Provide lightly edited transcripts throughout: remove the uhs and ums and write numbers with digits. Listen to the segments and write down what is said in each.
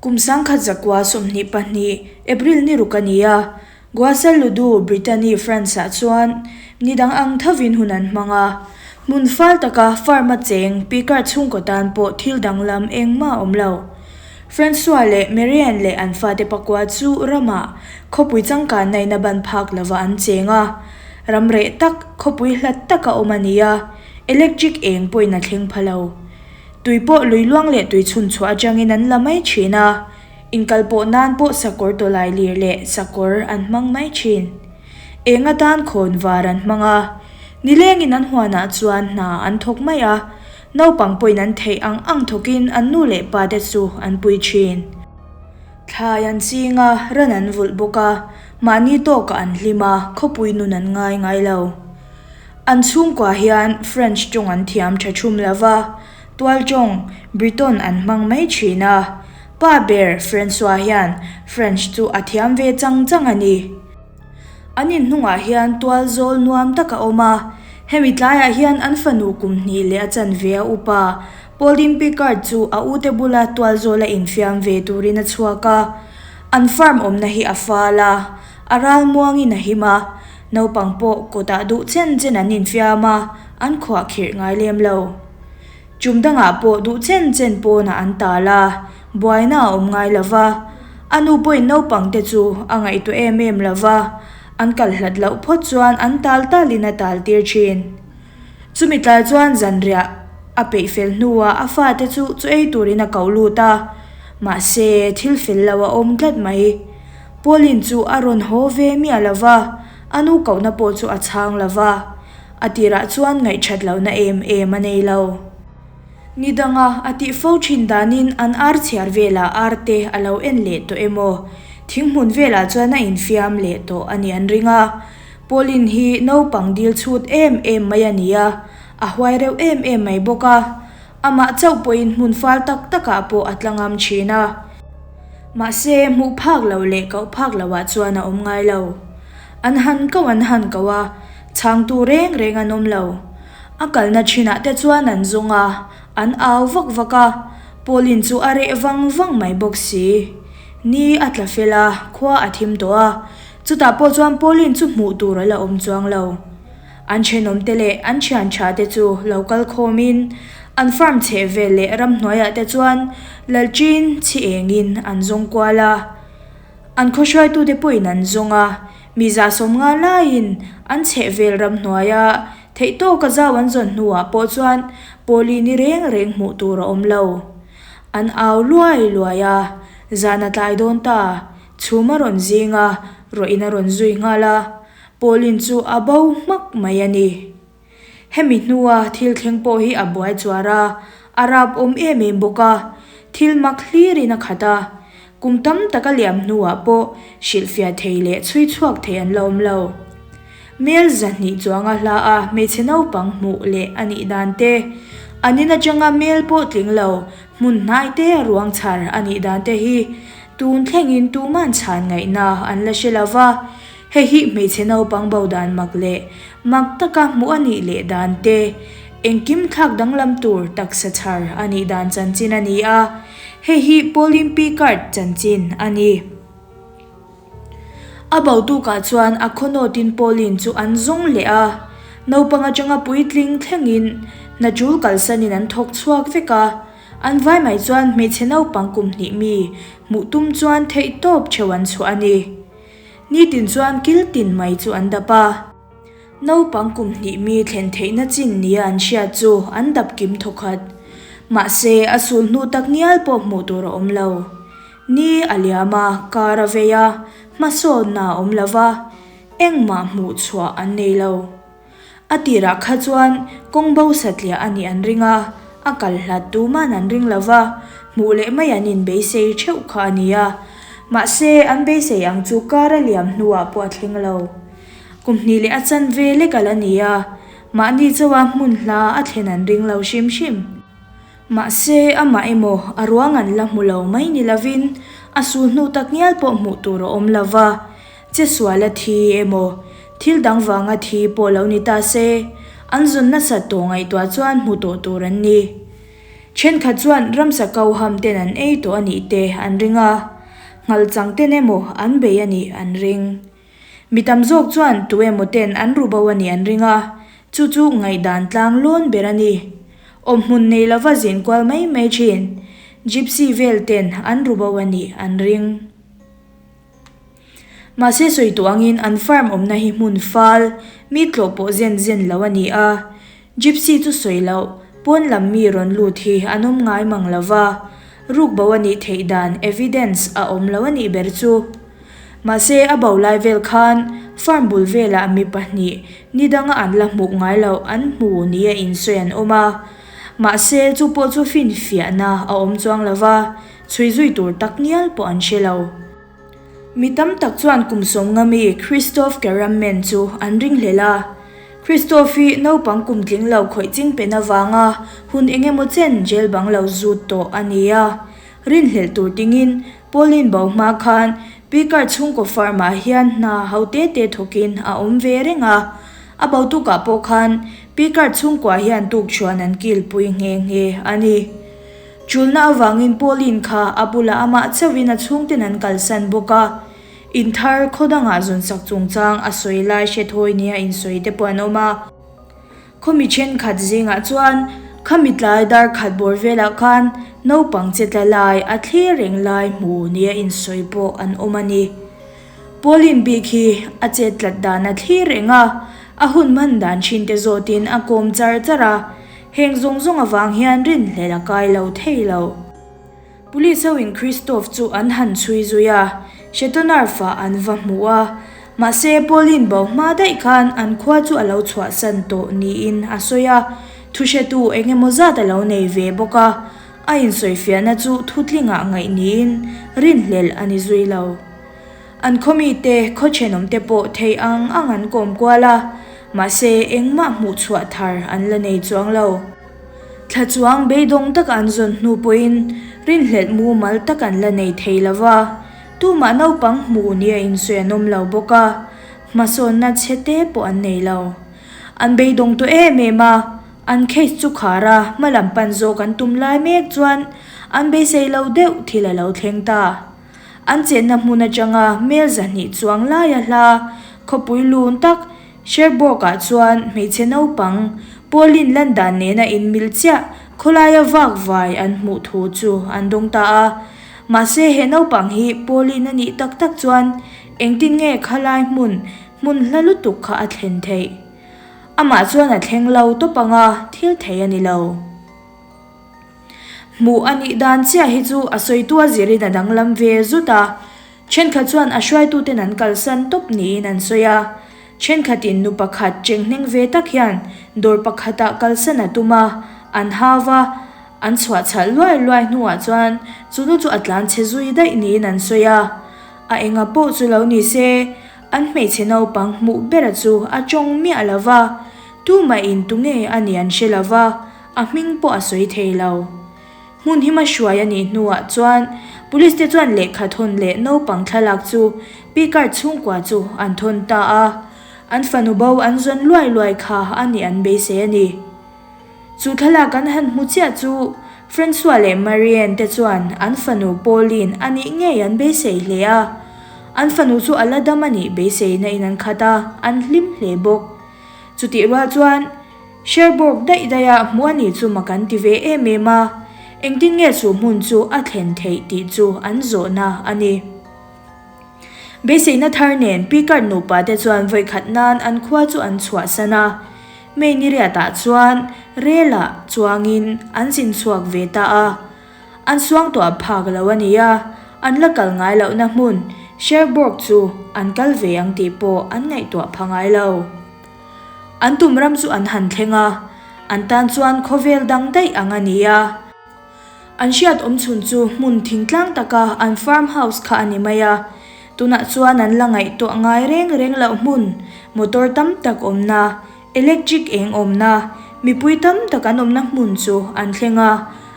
Kum 1922, April ni ruk a ni a, Guasaludu, Brittany, France-ah chuan ni dang ang thovin hun an hmang a. Hmun fal taka farm-a cheng Picard chhungkaw tan pawh thil danglam engmah a awm lo. Francois leh Marianne leh an fate pakua chu ramah khawpui changkanna in a ban phak lova an cheng a. Ram reh tak, khawpui hlat taka awm a ni a, electric eng pawhin a thleng pha lo. Tui pawh lui luang leh tui chhun chhuah atangin an la mai thin a, inkal pawh nan pawh sakawr tawlai lir leh sakawr an hmang mai thin. Eng atan khawn var an hmang a, nilengin an huanah chuan hna an thawk mai a, naupang pawhin an theih ang ang thawkin an nu leh pa te chu an pui thin. Thlai an ching a, ran an vulh bawk a, mahni tawkah an hlim a, khawpui nun an ngai ngai lo. An chhungkua hian French tawng an thiam tha thum lo va, tual tawng, Breton, an hmang mai thin a. Pa ber, Francois hian French chu a thiam ve chang chang a ni. An inhnungah hian tual zawl nuam tak a awm a, hemi tlaiah hian an fanu kum hnih leh a chanve a upa Pauline Picard chu a ute bula tual zawla infiam ve turin a chhuak a. An farm awmna hi a fal a, a ralmuangin a him a. Naupang pawh kawtah duh chen chen an infiam a, an khuah khirh ngai lem lo. Chum dangah pawh duh chen chen pawnah an tal a, buaina a awm ngai lo va. A nu pawhin naupangte chu a ngaihtuah em em lo va, an kal hlat loh phawt chuan an tal talin a tal tir thin. Chumi tlai chuan zanriah a peih fel hnuah a fate chu chu ei turin a koh lut a, mahse thil fel lo a awm tlat mai. Pauline chu a rawn haw ve miah lo va, a nu kohna pawh chu a chhang lo va, a tirah chuan ngaihthat lohna em em a nei lo. Ni danga a tih fo thin danin an ar chhiar velah ar te a lo en leh tawh emaw, thinghmun velah chuan a infiam leh tawh a nih an ring a. Pauline hi naupang dil chhut em em mai a ni a, a huai reuh em em mai bawk a. Amah chauh pawhin hmun fal tak takah pawh a tla ngam thin a. Mahse, hmuh phak loh leh koh phak lohah chuan a awm ngai lo. An han ko an han ko a, chhangtu reng reng an awm lo. A kalna thinah te chuan an zawng a, an au vak vak a, Pauline chu a reh vang vang mai bawk si. Ni a tla fel a, khua a thim tawh a, chutah pawh chuan Pauline chu hmuh tur a la awm chuang lo. An thenawmte leh an thian tha te chu lo kal khawmin an farm chheh vel leh ramhnuaiah te chuan Lalchin chhi engin an zawng kual a. An khawhruaitute pawhin an zawng a, mi zahsawm nga laiin an chheh vel ramhnuaia theihtawka zau an zawn hnuah pawh chuan Pawli ni reng reng hmuh tur a awm lo. An au luai luai a, zan a tlai dawn ta, chhum a rawn zing a, rawhin a rawn zui nghal a. Pauline chu a bo hmak mai a ni. Hemi hnua thil thleng pawh hi a buai chuar a, a rap awm em em bawk a, thil mak hlirin a khat a. Kum tam tak a liam hnuah pawh hrilhfiah thei leh chhui chhuak thei an la awm lo. Mel 200 chuanga hla a hmeichhe naupang hmuh leh a nih dan te, an in atanga mel pawh tling lo hmun hnai te ruang chhar a nih dan te hi tun thlengin tuman chhan ngaihna an la hre lo va. Hei hi hmeichhe naupang bo dan mak leh mak taka hmuh a nih leh dan te, engkim thlak danglam tur taksa chhar a nih dan chanchin a ni a, hei hi Pauline Picard chanchin a ni. A bo tukah chuan a khawnawtin Pauline chu an zawng leh a, naupang atanga puitling thlengin hna tul kalsanin an thawk chhuak vek a, an vai mai chuan hmeichhe naupang kum hnih mi hmuh tum chuan theihtawp theuh an chhuah a ni. Nitin chuan kil tin mai chu an dap a. Naupang kum hnih mi thlen theihna chin nia an hriat chu an dap kim thawkhat. Mahse, a sul hnu tak ngial pawh hmuh tur a awm lo. Ni a liam a, kar a vei a, hmasawnna a awm lo va, engmah hmuh chhuah an nei lo. A tirah kha chuan kawng bo satliah a nih an ring a, a kal hlat tuman an ring lo va, hmuh leh mai an inbeisei theuh kha a ni a. Mahse, an beisei ang chu kar a liam hnuah pawh a thleng lo. Kum hnih leh a chanve lek a la ni a, mahni chauha hmun hla a thlen an ring lo hrim hrim. Mahse, amah emaw a ruang an la hmu lo mai ni lovin a sul hnu tak ngial pawh hmuh tur a awm lo va, che sual a thi emaw, thil dang vanga thi pawh lo ni ta se, an zawn nasat tawh ngaihtuah chuan hmu tawh tur an ni. Thenkhat chuan ramsa ko ham ten an ei tawh a nih te an ring a, nghal chang ten emaw an bei a nih an ring. Mi tam zawk chuan tu emaw ten an ru bo a nih an ring a, chu chu ngaihdan tlang lawn ber a ni. Awmhmun nei lova zin kual mai mai thin Gypsy vel ten an ru bo a nih an ring. Mahse sawi tawh angin an farm awmna hi hmun fal, mi tlawh pawh zen zen lo a ni a. Gypsy chu sawi loh, pawn lam mi rawn lut hi an awm ngai mang lo va, ruk bo a nih theih dan evidence a awm lo a nih ber chu. Mahse a bo lai vel khan farm bul velah mi pahnih ni danga an la hmuh ngai loh an hmu nia insawi an awm a. Mahse chu pawh chu finfiahna a awm chuang lo va, chhui zui tur tak ngial pawh an hre lo. Mi tam tak chuan kum sawmnga mi Christophe Carammen chu an ringhlel a. Christophe hi naupang kum tling lo khawih ching pen avanga hun eng emaw chen jail bang lo zut tawh a ni a. Rinhlelh tur tingin Pauline bo hma khan Picard chhungkaw farm-ah hian hna ho te te thawkin a awm ve reng a. A bo tukah pawh khan Picard chhungkua hian tukṭhuan an kilpui nghe nghe a ni. Chulna avangin Pauline kha a bulah amah chauhin a chhungten an kalsan bawk a, in thar khaw dangah zawnsak chungchang a sawi lai hre thawi nia insawi te pawh an awm a. Khawmi thenkhat zingah chuan khami tlai dar khat bawr velah khan naupang che tla lai a thlir reng lai hmu nia insawi pawh an awm a ni. Pauline bik hi a chet tlat dan a thlir reng a, a hun hman dan thin te zawtin a kawm char char a, Heng zawng zawng avang hian rinhlelh a kai lo thei lo. Police ho in Christoph chu an han chhui zui a, Shetonarf-ah an va hmu a. Mahse, Pauline bo hma daih khan an khua chu a lo chhuahsan tawh niin a sawi a, thuhretu eng emaw zat a lo nei ve bawk a, a insawifiahna chu thutlingah ngaih niin rinhlelh a ni zui lo. An khaw mite, khaw thenawmte pawh thei ang ang an kawm kual a, mahse engmah hmuh chhuah thar an la nei chuang lo. Thla chuang beidawng taka an zawn hnu pawhin rinhlelh mumal tak an la nei thei lo va, tumah naupang hmu nia insawi an awm lo bawk a, hmasawnna chhe te pawh an nei lo. An beidawng tawh em em a, an case chu khar a, hmalam pan zawk an tum lai mek chuan an beisei lo deuh thil a lo thleng ta. An chenna hmun atanga mel 200 chuang laia hla khawpui lun tak Cherbourg-ah chuan hmeichhe naupang Pauline lan dan nena inmil chiah khawlaia vak vai an hmuh thu chu an dawng ta a. Mahse he naupang hi Pauline a nih tak tak chuan engtin nge khalai hmun hmun hla lutuk kha a thlen theih? Amah chuan a thleng lo tawp anga thil thei a ni lo. Hmuh a nih dan chiah hi chu a sawitu a zirin a danglam ve zut a, thenkhat chuan a hruaituten an kalsan tawp niin an sawi a, thenkhatin nu pakhat chenghneng ve tak hian dawr pakhatah kalsan a tum a, an hau va, an chhuahchhalh luai luai hnuah chuan chu nu chu a tlan chhe zui daih niin an sawi a, a enga pawh chu lo ni se, an hmeichhe naupang hmuh bera chu a tawng miah lo va, tumah in tunge a nih an hre lo va. A hming pawh a sawi thei lo. Hmun hima hruai a nih hnuah chuan Police te chuan lehkha thawn leh naupang thlalak chu Picard chhungkua chu an thawn ta a. An fanu bo an zawn luai luai kha a nih an beisei a ni. Chu thlalak an han hmu chiah chu Francois leh Marianne te chuan an fanu Pauline a nih ngei an beisei hle a. An fanu chu a la dam a nih beiseina in an khat a, an hlim hle bawk. Chutih rual chuan Cherbourg daih daiha hmuh a nih chu mak an ti ve em em a, engtin nge chu hmun chu a thlen theih tih chu an zawhna a ni. Beiseina thar nen Picard nupa te chuan vawikhat nan an khua chu an chhuahsan a, May ni riatah chuan relah chuangin an zin chhuak ve ta a. An suangtuah phak lo a ni a, an la kal ngai lohna hmun Cherbourg chu an kal ve ang tih pawh an ngaihtuah pha ngai lo. An tum ram chu an han thleng a, an tan chuan khawvel dang daih ang a ni a. An hriat awm chhun chu hmun thingtlang taka an farm house kha a ni mai a. Tunah chuan an la ngaihtuah ngai reng reng loh hmun, motor tam tak awmna, electric eng awmna, mipui tam tak an awmna hmun chu an thleng a,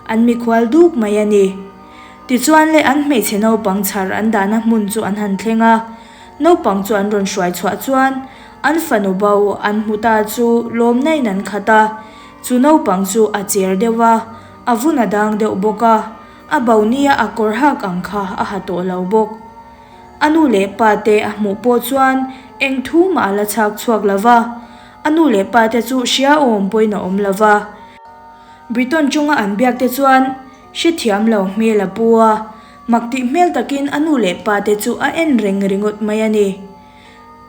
an mikhual duk mai a ni. Tichuan le an hmeichhe naupang chhar an dahna hmun chu an han thleng a, naupang chu an rawn hruai chhuah chuan An fanu bo an hmu ta chu lawmna in an khat a, chu naupang chu a cher deuh a. A vun a dang deuh bawk a, a bo nia a kawr hak ang kha a ha tawh lo bawk. A nu leh pa te a hmuh pawh chuan eng thu mah a la chhak chhuak lo va, a nu leh pa te chu hria awm pawhin a awm lo va. Briton chunga an biak te chuan hrethiam lo hmel a pu a, mak tih hmel takin a nu leh pa te chu a en reng ringawt mai a ni.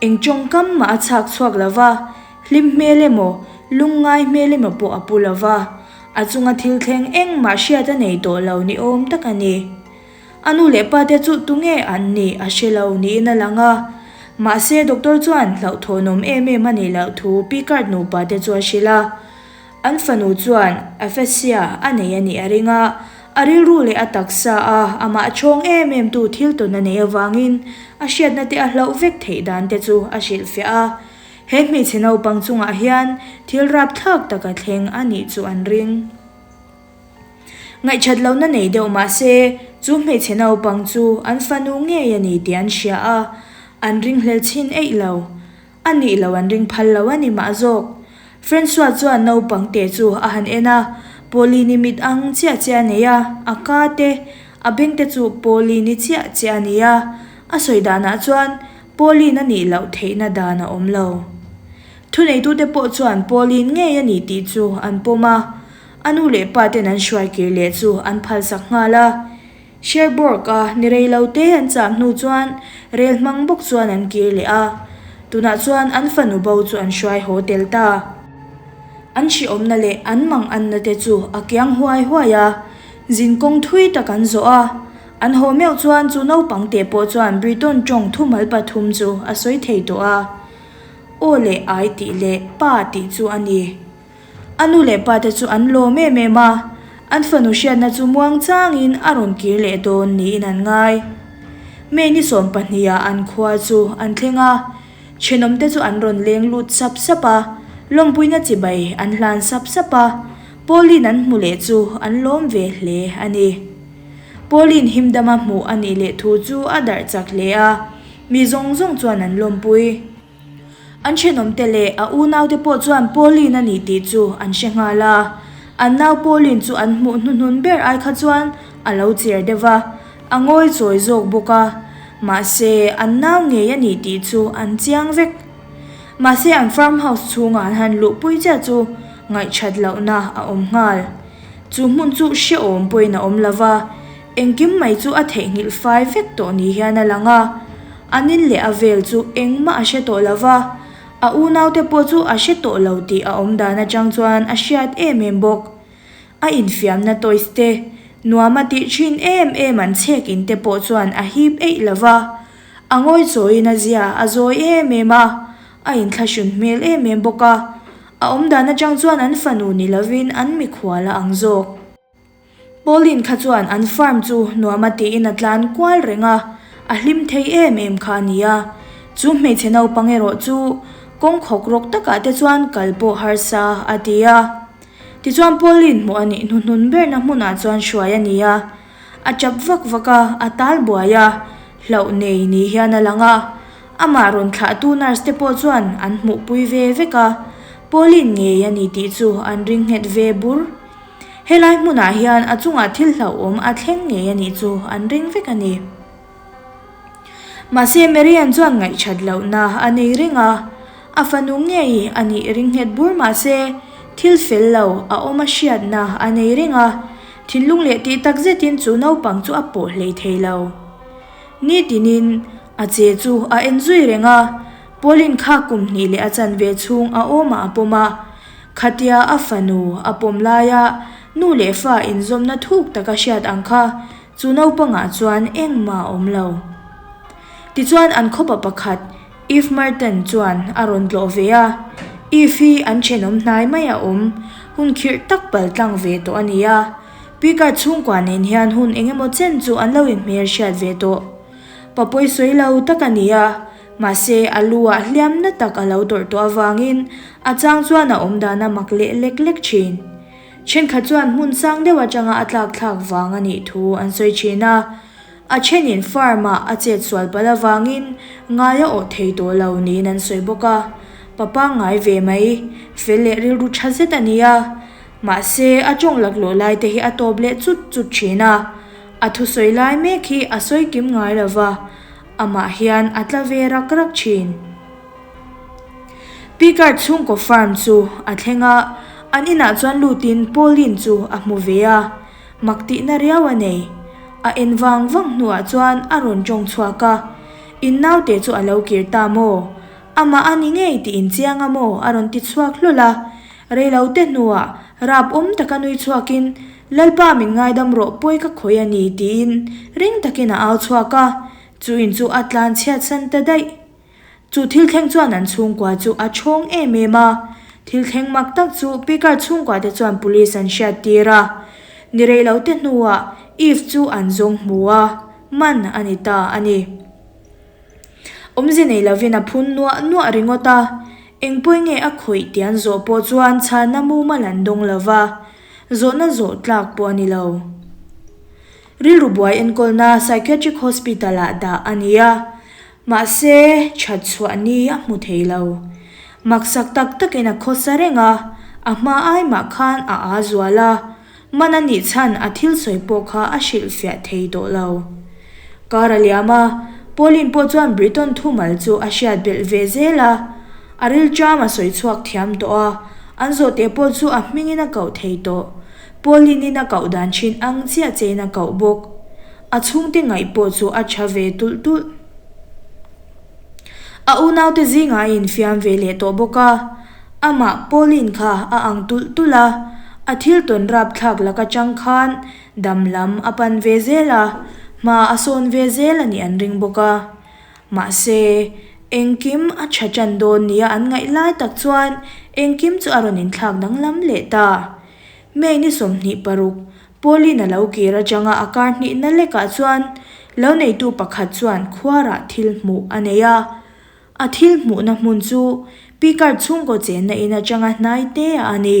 Eng tawngkam mah a chhak chhuak lo va, hlim hmel emaw, lungngai hmel emaw pawh a pu lo va, a chunga thil thleng engmah hriat a nei tawh lo ni awm tak a ni. A nu leh pa te chu tunge an nih a hre lo niin a lang a, mahse doctor chuan hlauhthawnawm em em a nih loh thu Picard nupa te chu a hrilh a. An fanu chuan aphasia a nei a nih a ring a, a rilru leh a taksa a amah chhawng em em tu thil tawn a neih avangin a hriatna te a hlauh vek theih dan te chu a hrilhfiah a. He hmeichhe naupang chungah hian thil rapthlak tak a thleng a nih chu an ring. Ngaihṭhat lohna nei deuh mah se, chu hmeichhe naupang chu an fanu ngei a ni tih an hria a, an ringhlel chhin eih lo. A nih lo an ring phal lo a ni mah zawk. Francois chuan naupang te chu a han en a, Pauline-i mit ang chiah chiah a nei a, a ka te, a beng te chu Pauline-i chiah chiah a ni a, a sawi danah chuan Pauline a nih loh theihna dan a awm lo. Thuneitute pawh chuan Pauline ngei a ni tih chu an pawm a, A nu leh pa ten an hruai kir leh chu an phalsak nghal a. Cherbourg-a ni rei lo te an cham hnu chuan rel hmang bawk chuan an kir leh a. Tunah chuan an fanu bo chu an hruai haw tel ta. An hriawmna leh an mang anna te chu a kiang huai huai a. Zin kawng thui tak an zawh a. An haw meuh chuan chu naupang te pawh chuan Briton tawng thumal pathum chu a sawi thei tawh a. Aw leh ai tih leh pa tih chu a ni. A nu leh pa te chu an lawm em em a, an fanu hriatna chu muang changin a rawn kir leh dawn niin an ngai. May ni 12 ah an khua chu an thleng a, thenawm te chu an rawn leng lut sap sap a, lawmpuina chibai an hlan sap sap a, Pauline an hmu leh chu an lawm ve hle a ni. Pauline himdama hmuh a nih leh thu chu a darh chak hle a, mi zawng zawng chuan an lawmpui. An thenawmte leh a unaute pawh chuan Pauline a ni tih chu an hre nghal a. An nau Pauline chu an hmuh hnuhnun ber ai kha chuan a lo cher deuh va, a ngawi chawi zawk bawk a. Mahse, an nau ngei a ni tih chu an chiang vek. Mahse, an farm house chhunga an han luhpui chiah chu ngaihthat lohna a awm nghal. Chu hmun chu hrehawm pawhin a awm lo va, Engkim mai chu a theihnghilh fai vek tawh ni hian a lang a, a nin leh a vel chu engmah a hre tawh lo va, a unaute pawh chu a hre tawh lo tih a awm dan atang chuan a hriat em em bawk. A infiamna toys te, nuam a tih thin em em an chhek in te pawh chuan a hip eih lo va, a ngawi chawiin a zia a zawi em em a, a inthlahrun hmel em em bawk a, a awm dan atang chuan an fanu ni lovin an mikhual a ang zawk. Pauline kha chuan an farm chu nuam a tiin a tlan kual reng a, a hlim thei em em kha a ni a. Chu hmeichhe naupang erawh chu kawng khawk rawk takah te chuan kal pawh harsa a ti a. Tichuan Pauline hmuh a nih hnuhnun berna hmunah chuan hruai a ni a. A tap vak vak a, a tal buai a, hlauh nei ni hian a lang a. Amah rawn thlahtu nurse te pawh chuan an hmuhpui ve vek a, Pauline ngei a ni tih chu an ring nghet ve bur. Helai hmunah hian a chungah thil hlauhawm a thleng ngei a nih chu an ring vek a ni. Mahse Marian chuan ngaihṭhat lohna a nei reng a, a fanu ngei a nih ring nghet bur mahse thil fel lo a awm a hriatna a nei reng a, thinlung leh tih tak zetin chu naupang chu a pawh hlei thei lo. Nitinin a che chu a en zui reng a, Pauline kha kum hnih leh a chanve chhung a awmah a pawm a, Khatia a fanu a pawm laia nu leh fa inzawmna thuk taka hriat ang kha chu naupangah chuan engmah a awm lo. Tichuan an khawpa pakhat Eve Merton chuan a rawn tlawh ve a, Eve hi an thenawm hnai mai a awm hun khirh tak pal tlang ve tawh a ni a, Picard chhungkua nen hian hun eng emaw chen chu an lo inhmel hriat ve tawh. Pa pawi sawi lo tak a ni a, Mahse, a lu ah hliam na tak a lo tawrh tawh avangin a chang chuan a awm dan a mak leh lek lek thin. Thenkhat chuan hmun sang deuh atanga a tlak thlak vang a nih thu an sawi thin a. A thenin farm ah a chet sual palh avangin ngai a awh thei tawh lo niin an sawi bawk a. Pa pangngai ve mai, fel leh rilru tha zet a ni a. Mahse, a ṭawng laklawh lai te hi a tawp leh chut chut ṭhin a. A thusawi lai mek hi a sawi kim ngai lo va, amah hian a tla ve rak rak ṭhin. Pickard chhungkaw farm chu a thleng a, an inah chuan lutin Pauline chu a hmu ve a, mak tihna riau a nei. A en vang vang hnuah chuan a rawn ṭawng chhuak a, In naute chu a lo kir ta maw? Amah a ni ngei tih inchiang a maw? a rawn ti chhuak hlawl a. Reilote hnuah rap awm taka nui chhuakin, Lalpa min ngaidam rawh pawi ka khawih a ni tiin ring takin a au chhuak a, chu in chu a tlan chhiat san ta daih. Chu thil thleng chuan an chhungkua chu a chhawng em em a, thil thleng mak tak chu Pickard chhungkua te chuan police an hriat tir a. Ni reilote hnuah Eve chu an zawng hmu a, man a ni ta a ni. Awmze nei lovin a phun nuah nuah ringawt a, eng pawi nge a khawih tih an zawh pawh chuan chhanna mumal an dawng lo va, zawhna zawh tlak pawh a ni lo. Rilru buai enkawlna Psychiatric Hospital-ah dah a ni a, mahse that chhuah ni a hmu thei lo. Maksak tak takin a khawsa reng a, a hma ai mah khan a aa zual a, Man a nih chhan a thil sawi pawh kha a hrilhfiah thei tawh lo. Kar a liam a, Pauline pawh chuan Briton thumal chu a hriat belh ve zel a. A rilṭam a sawi chhuak thiam tawh a, an zawhte pawh chu a hmingin a koh thei tawh. Pauline-in a koh dan ṭhin ang chiah chein a koh bawk. A chhungte ngaih pawh chu a ṭha ve tulh tulh. A unaute zingah a infiam ve leh tawh bawk a, amah Pauline kha a ang tulh tulh a, a thil tawn rapthlak lak atang khan dam lam a pan ve zel a, hma a sawn ve zel a nih an ring bawk a. Mahse, engkim a tha tan dawn nia an ngaih lai tak chuan engkim chu a rawn inthlak danglam leh ta. May ni 26, Pauline a lo kir atanga a kar hnihna lekah chuan lo neitu pakhat chuan khuarah thil hmuh a nei a. A thil hmuhna hmun chu Pickard chhungkaw chenna in atanga hnai te a ni.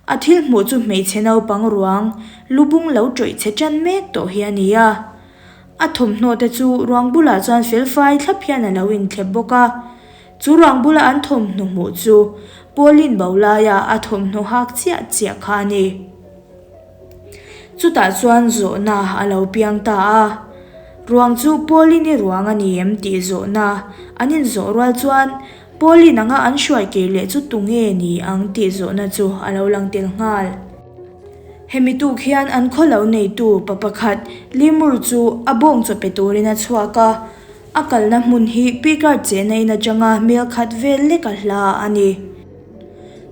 A thil hmuh chu hmeichhe naupang ruang lubung lo tawih chhe tan mek tawh hi a ni a. A thawmhnaw te chu ruang bulah chuan felfai thlap hian a lo inthlep bawk a. Chu ruang bula an thawmhnaw hmuh chu Pauline bo laia a thawmhnaw hak chiah chiah kha a ni. Chutah chuan zawhna a lo piang ta a, Ruang chu Pauline-i ruang a ni em tih zawhna an inzawh rual chuan Pauline anga an hruai kir leh chu tunge ni ang tih zawhna chu a lo lang tel nghal. Hemi tuk hian an khaw lo neitu pa pakhat Limur chu a bawng chaw pe turin a chhuak a, A kalna hmun hi Pickard chehna in atanga mel khat vel lek a hla a ni.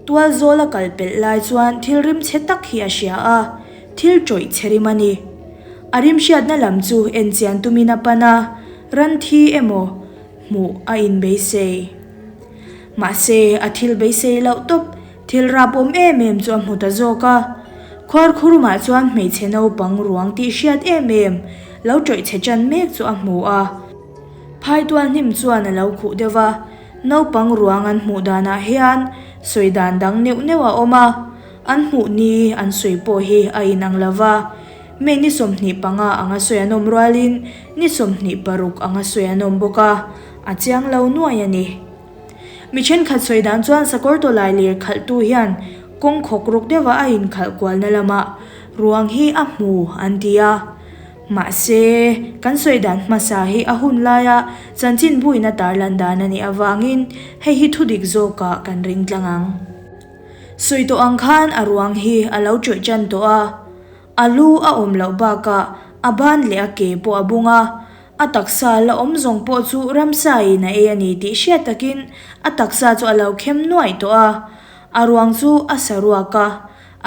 Tual zawl a kal pelh lai chuan thil rim chhe tak hi a hria a, thil tawih chhe rim a ni. A rim hriatna lam chu enchian tumin a pan a, ran thi emaw hmuh a inbeisei. Mahse, a thil beisei loh tawp Thil rapawm em em chu a hmu ta zawk a, khuarkhurumah chuan hmeichhe naupang ruang tih hriat em em lo tawih chhe tan mek chu a hmu a. Phaitual hnim chuan a lo khuh deuh a, naupang ruang an hmuh danah hian sawi dan dang neuh neuh a awm a, an hmuh ni an sawi pawh hi a inang lo va, May ni 25 anga sawi an awm rualin ni 26 anga sawi an awm bawk a, a chiang lo nuai a ni. Mi thenkhat sawi dan chuan sakawr tawlai lir khalhtu hian kawng khawk rawk deuha a inkhalh kualna lamah ruang hi a hmu an ti a. Mahse, kan sawi dan hmasa hi a hun laia chanchinbuin a tarlan dan a nih avangin hei hi thudik zawkah kan ring tlang ang. Sawi tawh ang khan a ruang hi a lo tawih tan tawh a, a lu a awm loh bakah a ban leh a ke pawh a bung a, A taksa la awm zawng pawh chu ramsaiin a ei a ni tih hriat takin a taksa chu a lo khem nuaih tawh a. A ruang chu a sa ruak a,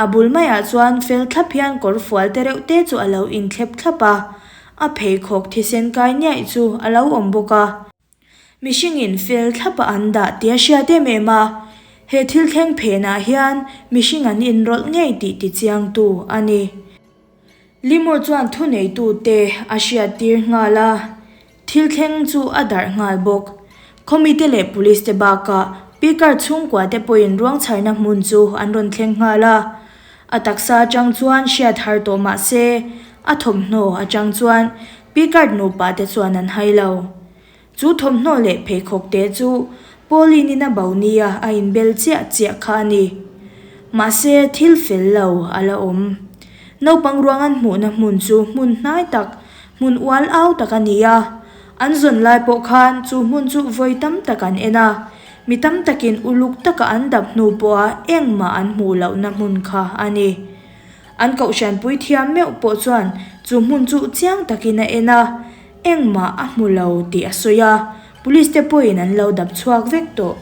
a bul maiah chuan fel thlap hian kawr fual te reuh te chu a lo inthlep thlap a, a pheikhawk thisen kai niaih chu a lo awm bawk a. Mihringin fel thlapa an dah tih a hriat em em a, he thil thleng phenah hian mihring an inrawlh ngei tih tichiangtu a ni. Limur chuan thuneitute a hriattir nghal a, thil thleng chu a darh nghal bawk. Khawmite leh police te bakah Pickard chhungkua te pawhin ruang chharna hmun chu an rawn thleng nghal a. A taksa atang chuan hriat har tawh mah se, a thawmhnaw atang chuan Pickard nupa te chuan an hai lo. Chu thawmhnaw leh pheikhawk te chu Pauline-in a bo nia a inbel chiah chiah kha a ni. Mahse, thil fel lo a la awm. Naupang ruang an hmuhna hmun chu hmun hnai tak, hmun ual au tak a ni a. An zawn lai pawh khan chu hmun chu vawi tam tak an en a. Mi tam takin uluk taka an dap hnu pawha engmah an hmuh lohna hmun kha a ni. An kohhran puithiam meuh pawh chuan chu hmun chu chiang takin a en a, engmah a hmu lo tih a sawi a, police te pawhin an lo dap chhuak vek tawh.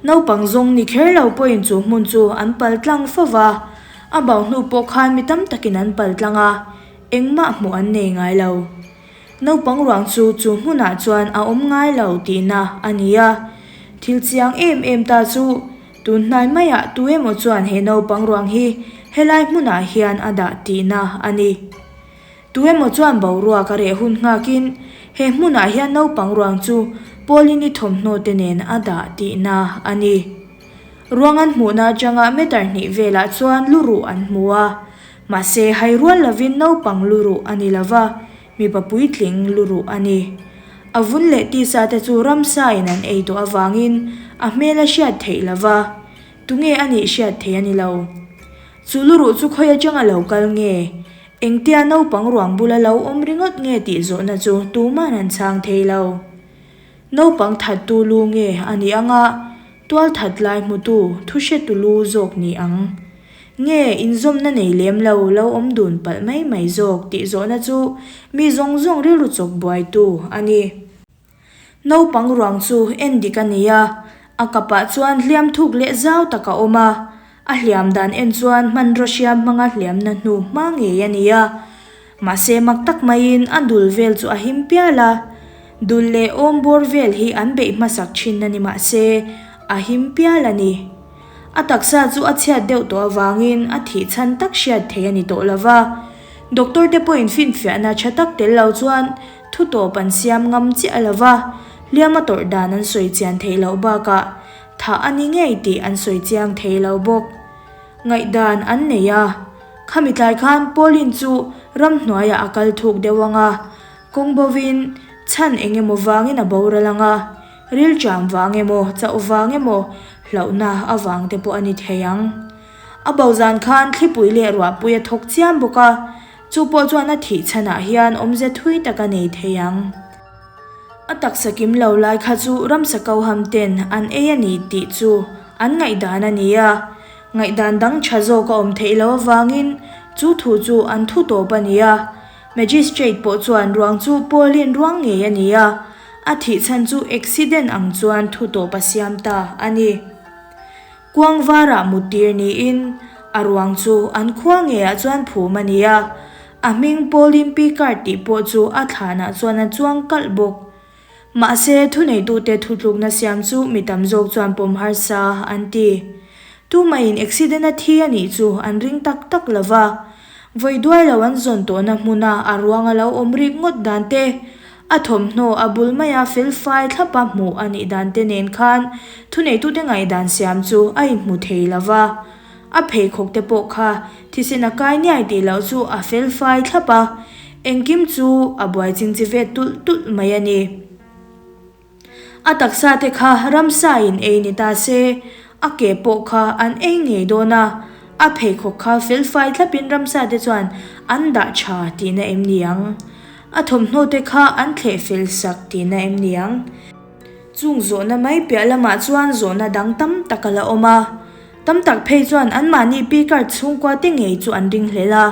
Naupang zawng ni kher lo pawhin chu hmun chu an pal tlang fo va, a bau hnu pawh khan mi tam takin an pal tlang a, engmah hmuh an nei ngai lo. Naupang ruang chu chu hmunah chuan a awm ngai lo tihna a ni a, thil chiang em em ta chu tun hnai maiah tu emaw chuan he naupang ruang hi helai hmunah hian a dah tihna a ni. Tu emaw chuan boruak a reh hun nghakin he hmunah hian naupang ruang chu Pauline-i thawmhnaw te nen a dah tihna a ni. Ruang an hmuhna atanga meter hnih velah chuan lu ruh an hmu a, mahse hai rual lovin naupang lu ruh a ni lova, mipa puitling lu ruh a ni. A vun leh tisa te chu ramsa in an ei tawh avangin a hmel a hriat theih lova, tunge a nih hriat theih a ni lo. Chu lu ruh chu khawi atanga lo kal nge? Engtia naupang ruang bula lo awm ringawt nge tih zawhna chu tuman an chhang thei lo. Naupang thattu lu nge a nih anga tual that lai hmutu thu hretu lu zawk ni ang? Nge inzawmna nei lem lo lo awm dun palh mai mai zawk tih zawhna chu mi zawng zawng rilru chawk buaitu a ni. Naupang ruang chu en dik a ni a, a kapah chuan hliam thuk leh zau tak a awm a, a hliam dan en chuan hmanraw hriam hmanga hliamna hnu hma ngei a ni a. Mahse mak tak maiin a dul vel chu a him pial a, dul leh awm bawr vel hi an beih hmasak thin a ni mahse a him pial a ni. A taksa chu a chhiat deuh tawh avangin a thih chhan tak hriat theih a ni tawh lo va, doctor te pawhin finfiahna tha tak tel lo chuan Thu tawp an siam ngam chiah lo va, hliam a tawrh dan an sawi chian theih loh bakah thah a ni ngei tih an sawi chiang thei lo bawk. Ngaihdan an nei a, khami tlai khan Pauline chu ramhnuaiah a kal thuk deuh ang a, kawng bovin chhan eng emaw vangin a boral ang a, rilṭam vang emaw chauh vang emaw hlauhna avang te pawh a ni thei ang. A bo zan khan thlipui leh ruahpui a thawk chiam bawk a, Chu pawh chuan a thih chhanah hian awmze thui tak a nei thei ang. A taksa kim lo lai kha chu ramsa koham ten an ei a ni tih chu an ngaihdan a ni a. Ngaihdan dang tha zawk a awm theih loh avangin chu thu chu an thu tawp a ni a. Magistrate pawh chuan ruang chu Pauline ruang ngei a ni a, a thih chhan chu accident ang chuan thu tawp a siam ta a ni. Kuang varah muttir niin a ruang chu an khua ngeiah chuan phum a ni a, a hming Pauline Picard tih pawh chu a thlanah chuan a chuang kalh bawk. Mahse, thuneitute thutlukna siam chu mi tam zawk chuan pawm harsa an ti. Tumahin accident a thi a nih chu an ring tak tak lo va, vawi duai lo an zawn tawhna hmuna a ruang a lo awm rik ngawt dan te, A thawmhnaw a bul maia felfai thlapa hmuh a nih dan te nen khan thuneitute ngaihdan siam chu a inhmu thei lo va. A pheikhawk te pawh kha thisen a kai niai tih loh chu a felfai thlap a, engkim chu a buai chingchi ve tulh tulh mai a ni. A taksa te kha ramsa in ei ni ta se, a ke pawh kha an ei ngei dawn a, a pheikhawk kha felfai thlapin ramsa te chuan an dah tha tihna em ni ang? A thawmhnaw te kha an thleh fel sak tihna em ni ang? Chung zawhna mai piah lamah chuan zawhna dang tam tak a la awm a. Tam tak phei chuan anmahni Picard chhungkua te ngei chu an ringhlel a.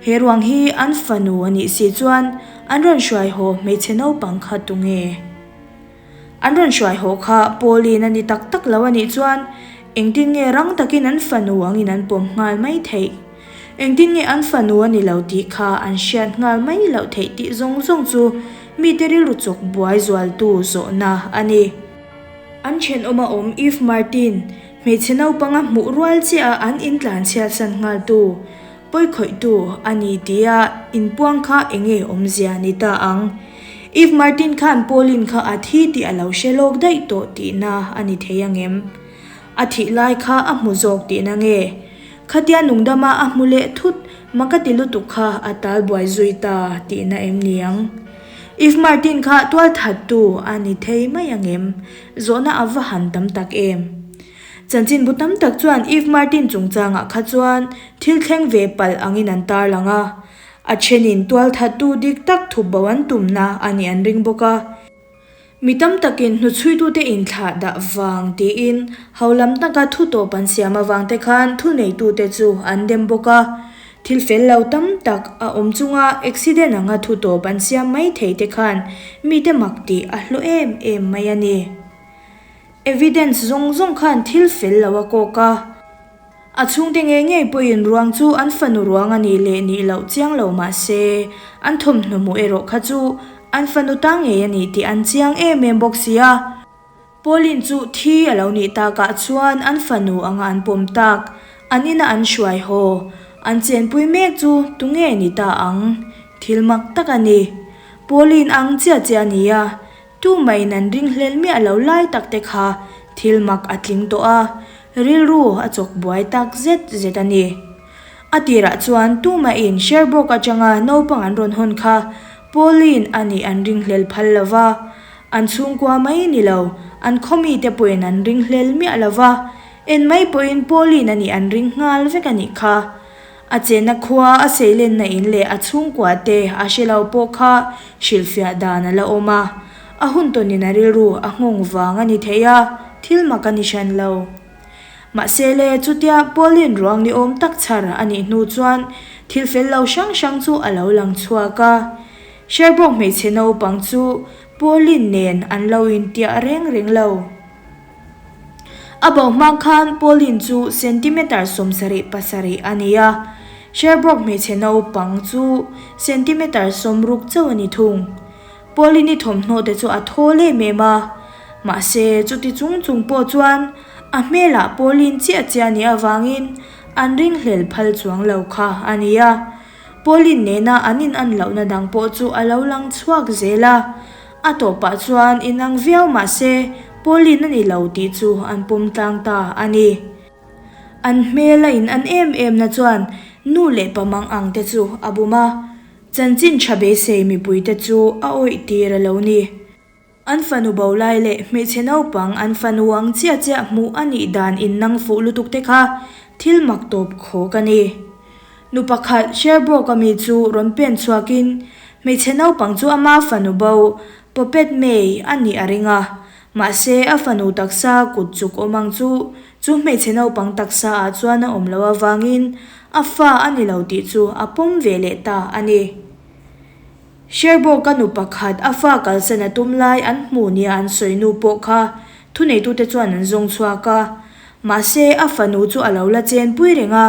He ruang hi an fanu a nih si chuan an rawn hruai haw hmeichhe naupang kha tunge? An rawn hruai haw kha Pauline a ni tak tak lo a nih chuan engtin nge rang takin an fanu angin an pawm nghal mai theih? Engtin nge an fanu a ni lo tih kha an hriat nghal mai loh theih tih zawng zawng chu mite rilru chawk buai zualtu zawhna a ni. An thenawm a awm Eve Martin, hmeichhe naupanga hmuh rual chiah a an intlanchhiatsan nghaltu, Pawikhawihtu a ni tia inpuang kha enge awmzia ni ta ang? Eve Martin khan Pauline kha a thi tih a lo hre lawk daih tawh tihna a ni thei angem? A thih lai kha a hmu zawk tihna nge? Khatia nungdama a hmu leh thut mak a ti lutuk kha a tal buai zui ta tihna em ni ang? Eve Martin kha tualthattu a ni thei mai angem? Zawhna a va han tam tak em? Chanchinbu tam tak chuan Eve Martin chungchangah kha chuan thil thleng ve palh angin an tarlang a. A thenin tualthattu dik tak thup bo an tumna a nih an ring bawk a. Mi tam takin hnuchhuitute inthlah dah vang tiin ho lam taka thu tawp an siam avang te khan thuneitute chu an dem bawk a. Thil fel lo tam tak a awm chunga accident anga thu tawp an siam mai thei te khan mite mak tih a hlawh em em mai a ni. Evidence zawng zawng khan thil fel lo a kawk a. A chhungte ngei ngei pawhin ruang chu an fanu ruang a nih leh nih loh chiang lo mah se, an thawmhnaw hmuh erawh kha chu an fanu ta ngei a ni tih an chiang em em bawk si a. Pauline chu thi a lo nih takah chuan an fanu anga an pawm tak, an ina an hruai haw, an chenpui mek chu tunge ni ta ang? Thil mak tak a ni. Pauline ang chiah chiah a ni a, Tumahin an ringhlel miah lo lai tak te kha thil mak a tling tawh a, rilru a chawk buai tak zet zet a ni. A tirah chuan tumahin Sherbrooke atanga naupang an rawn hawn kha Pauline a nih an ringhlel phal lo va, an chhungkua mai ni lo, an khaw mite pawhin an ringhlel miah lo va, en mai pawhin Pauline a nih an ring nghal vek a nih kha. A chenna khua a seilenna in leh a chhungkua te a hre lo pawh kha hrilhfiah dan a la awm a, a hun tawnin a rilru a nghawng vang a ni thei a, thil mak a ni hran lo. Mahse le, chutia Pauline ruang ni awm tak chhar a nih hnu chuan thil fel lo hrang hrang chu a lo lang chhuak a. Sherbrooke hmeichhe naupang chu Pauline nen an lo intiah reng reng lo. A bo hmang khan Pauline chu centimeter 77 a ni a, Sherbrooke hmeichhe naupang chu centimeter 60 chauh a ni thung. Pauline-i thawmhnaw te chu a thawl em em a, mahse chuti chung chung pawh chuan a hmelah Pauline chiah chiah nih avangin an ringhlel phal chuang lo kha a ni a. Pauline nena an inan lohna dang pawh chu a lo lang chhuak zel a. A tawpah chuan inang viau mah se Pauline a ni lo tih chu an pawm tlang ta a ni. An hmel a inan em em na chuan nu leh pa mang ang te chu a bum a, chanchin tha beisei mipui te chu a awih tir a lo ni. An fanu bo lai leh hmeichhe naupang an fanu ang chiah chiah hmuh a nih dan innang fuh lutuk te kha thil mak tawp khawk a ni. Nu pakhat Sherbrooke-a mi chu rawn pen chhuakin hmeichhe naupang chu ama fanu bo Poppet May a nih a ring a, mahse a fanu taksa kut chuk awm ang chu chu hmeichhe naupang taksa ah chuan a awm loh avangin a fa a ni lo tih chu a pawm ve leh ta a ni. Sherbrooke-a nu pakhat a fa kalsan a tum lai an hmu nia an sawi nu pawh kha thuneitute chuan an zawng chhuak a. Mahse, a fanu chu a lo la chenpui reng a,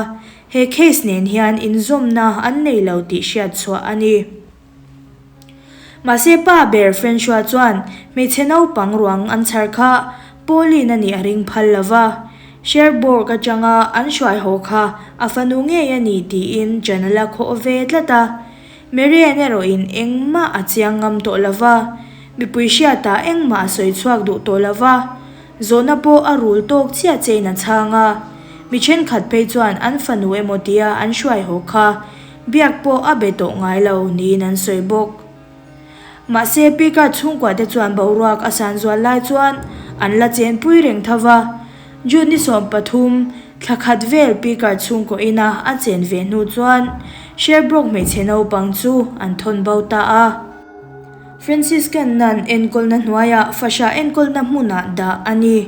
he case nen hian inzawmna an nei lo tih hriat chhuah a ni. Mahse, pa ber Francois chuan hmeichhe naupang ruang an chhar kha Pauline a nih a ring phal lo va, Sherbrooke atanga an hruai haw kha a fanu ngei a ni tiin chan a la khawh ve tlat a. Marian erawhin engmah a chiang ngam tawh lo va, mipui hriatah engmah a sawi chhuak duh tawh lo va, zawhna pawh a rul tawk chiah chein a chhang a. Mi thenkhat phei chuan an fanu emaw tia an hruai haw kha biak pawh a be tawh ngai lo niin an sawi bawk. Mahse, Picard chhungkua te chuan boruak a san zual lai chuan an la chenpui reng tho va. June ni 13, thla khat vel Picard chhungkaw ina a chen ve hnu chuan Sherbrooke hmeichhe naupang chu an thawn bo ta a. Franciscan nun enkawlna hnuaiah fahrah enkawlna hmunah dah a ni.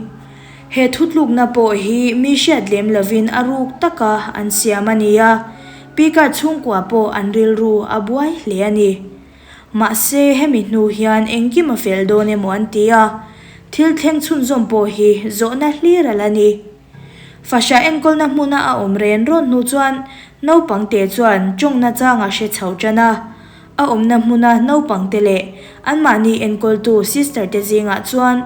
He thutlukna pawh hi mi hriat lem lovin a ruk taka an siam a ni a, Picard chhungkua pawh an rilru a buai hle a ni. Mahse, hemi hnu hian engkim a fel dawn emaw an ti a, thil thleng chhunzawm pawh hi zawhna hlir a la ni. Fahrah enkawlna hmuna a awm ren rawn hnu chuan naupangte chuan tawngna chang a hre chho tan a. A awmna hmuna naupangte leh anmahni enkawltu sister te zingah chuan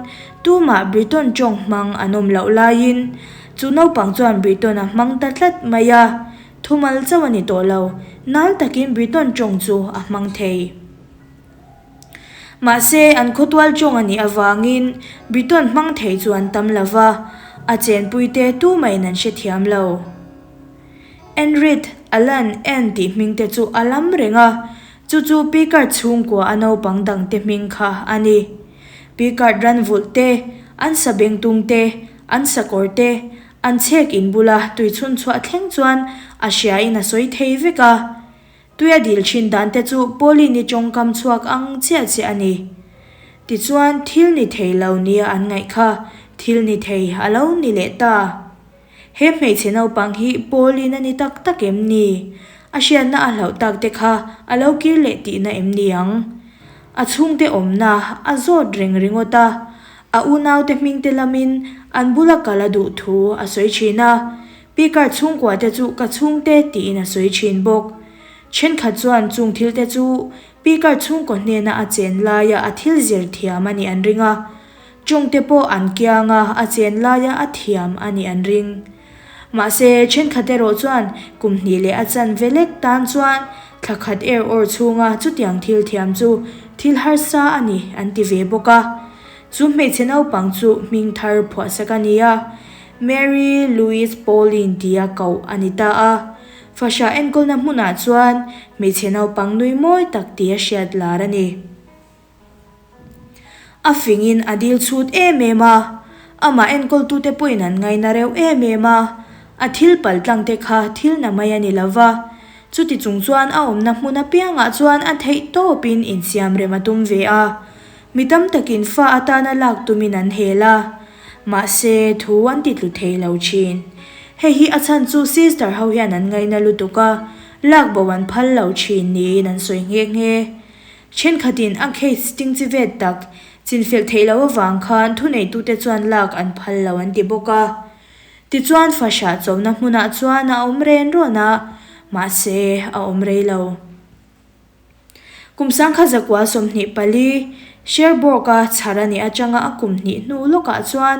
tumah Briton tawng hmang an awm loh laiin chu naupang chuan Briton a hmang ta tlat mai a. Thumal chauh a ni tawh lo, nal takin Briton tawng chu a hmang thei. Mahse, an khawtual tawng a nih avangin Briton hmang thei chu an tam lo va, a chenpuite tumahin an hrethiam lo. Enrit, Alan, Ann tih hmingte chu a lam reng a, chu chu Picard chhungkua a naupang dangte hming kha a ni. Picard ran vulh te, an sabengtung te, An sakawr te, an chhek in bula tui chhun chhuah thleng chuan a hriain a sawi thei vek a. Tui a dil thin dan te chu Pauline-i tawngkam chhuak ang chiah chiah a ni. Tichuan thil ni thei lo nia an ngaih kha thil ni thei a lo ni leh ta. He hmeichhe naupang hi Pauline a ni tak tak em ni? A hriatna a hlauh tak te kha a lo kir leh tihna em ni ang? A chhungte awmna a zawt reng ringawt a, a unaute hmingte lamin an bula kal a duh thu a sawi thin a, Pickard chhungkua te chu ka chhungte tiin a sawi thin bawk. Thenkhat chuan chung thil te chu Pickard chhungkaw hnena a chen laia a thil zir thiam a nih an ring a, chungte pawh an kianga a chen laia a thiam a nih an ring. Mahse, thenkhat erawh chuan kum hnih leh a chanve lek tan chuan thla khat er awr chhunga chutiang thil thiam chu thil harsa a ni an ti ve bawk a. Chu hmeichhe naupang chu hming thar phuahsak a ni a, Mary Louise Pauline tia koh a ni ta a. Fahrah enkawlna hmunah chuan hmeichhe naupang nui mawi tak tia hriat lar a ni. A fingin a dil chhut em em a, amah enkawltute pawhin an ngaina reuh em em a, a thil pal tlang te kha thil na mai a ni lo va. Chuti chung chuan a awmna hmun apiangah chuan a theih tawpin insiam rem a tum ve a. Mi tam takin fa atana lak tumin an hel a, mahse thu an ti tlu thei lo thin. Hei hi a chhan chu sister ho hian an ngaina lutuk a, lak bo an phal lo thin niin an sawi nghe nghe. Thenkhatin a case tingchi vet tak chinfelh theih loh avang khan thuneitute chuan lak an phal lo an ti bawk a. Tichuan fahrah chawmna hmunah chuan a awm ren rawn a, mahse a awm rei lo. Kum sangkha zakua 24, Cherbourg-a chhar a nih atanga a kum hnih hnu lawkah chuan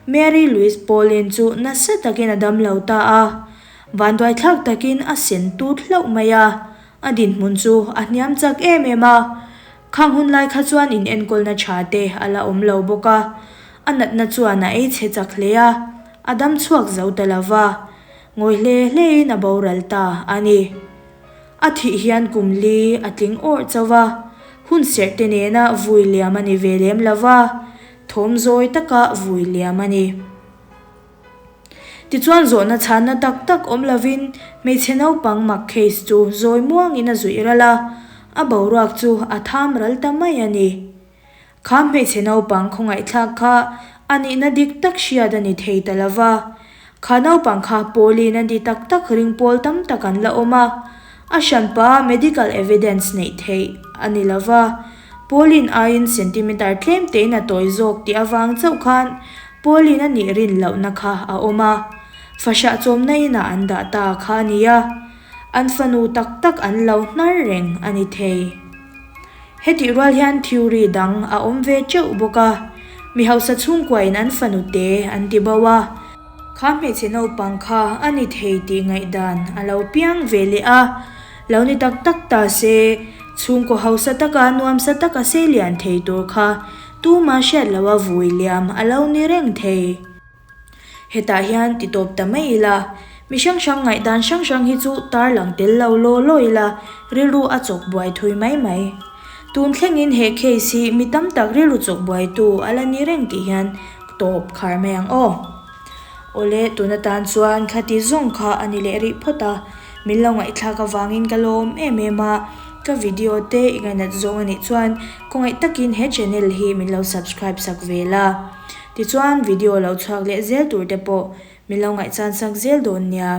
Mary Louise Pauline chu nasa takin a dam lo ta a, vanduaithlak takin a sen tut hlauh mai a. A dinhmun chu a hniam chak em em a, khang hun lai kha chuan in enkawlna tha te a la awm lo bawk a, a natna chuan a ei chhe chak hle a, a dam chhuak zo ta lo va, ngawi hle hlein a boral ta a ni. A thih hian kum li a tling awrh chauh va, hun serh te nena vui liam a ni ve lem lo va, thawm zawi taka vui liam a ni. Tichuan zawhna chhanna tak tak awm lovin hmeichhe naupang mak case chu zawi muangin a zuih ral a, a boruak chu a tham ral ta mai a ni. Kha hmeichhe naupang khawngaihthlak kha a nihna dik tak hriat a ni thei ta lo va, kha naupang kha Pauline a ni tak tak ring pawl tam tak an la awm a, a hranpa medical evidence neih theih a ni lo va, Pauline aiin centimeter tlem tein a tawi zawk tih avang chauh khan Pauline a nih rin lohna kha a awm a, fahrah chawmna inah an dah ta kha a nia, an fanu tak tak an lo hnar reng a ni thei. Hetih rual hian theory dang a awm ve teuh bawk a, mi hausa chhungkuain an fanu te an ti bo a, kha hmeichhe naupang kha a ni thei tih ngaihdan a lo piang ve leh a, lo ni tak tak ta se, chhungkaw hausa taka nuamsa taka seilian thei tur kha Tuma hriat loha vui liam a lo ni reng thei. Hetah hian ti tawp ta mai ila, mi hrang hrang ngaihdan hrang hrang hi chu tarlang tel lo law law ila, rilru a chawk buai thui mai mai. Tun thlengin he case hi mi tam tak rilru chawk buaitu a la ni reng tih hian tawp khar mai ang aw. Awle, tun atan chuan khati zawng kha a ni leh rih phawt a, min lo ngaihthlak avangin ka lawm em em a, ka video te i ngainat zawng a nih chuan khawngaih takin he channel hi min lo subscribe sak ve la. Tichuan video lo chhuak leh zel tur te pawh min lo ngaihchan sak zel dawn nia.